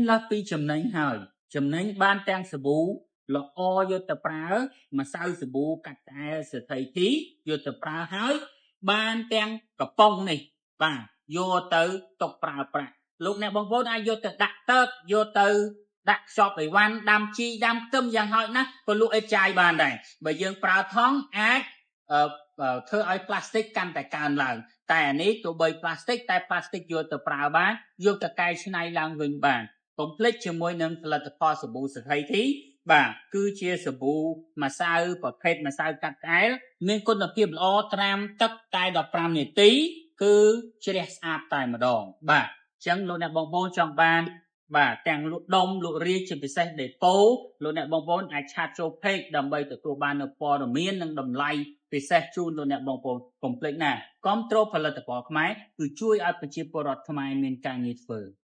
លើសពីចំណេញហើយចំណេញបានទាំងសាប៊ូល្អយកទៅប្រើម្សៅសាប៊ូកាត់ក្អែលសេដ្ឋីធីយកទៅប្រើហើយបានទាំងកំប៉ុងនេះបាទយកទៅទុកប្រើប្រាស់លោកអ្នកបងប្អូនអាចយកទៅដាក់ទឹកយកទៅដាក់ខ្ចប់អីវ៉ាន់ដាំជីដាំខ្ទឹមយ៉ាងហោចណាស់ក៏លក់អេតចាយបានដែរបើយើងប្រើថង់អាចធ្វើឲ្យផ្លាស្ទិកកាន់តែកើនឡើងតែអានេះទោះបីផ្លាស្ទិកតែផ្លាស្ទិកយកទៅប្រើបានយកទៅកែច្នៃឡើងវិញបានកុំភ្លេចជាមួយនឹងផលិតផលសាប៊ូសេដ្ឋីធីបាទគឺជាសាប៊ូម្សៅប្រភេទម្សៅកាត់ក្អែលមានគុណភាពល្អត្រាំទឹកតែ15នាទីគឺជ្រះស្អាតតែម្ដងបាទអញ្ចឹងលោកអ្នកបងប្អូនចង់បានបាទទាំងលក់ដុំលក់រាយជាពិសេសដេប៉ូលោកអ្នកបងប្អូនអាច chat ចូល page ដើម្បីទទួលបាននូវព័ត៌មាននិងតម្លៃពិសេសជូនលោកអ្នកបងប្អូនកុំភ្លេចណាគាំទ្រផលិតផលខ្មែរគឺជួយឲ្យប្រជាពលរដ្ឋខ្មែរមានការងារធ្វើ។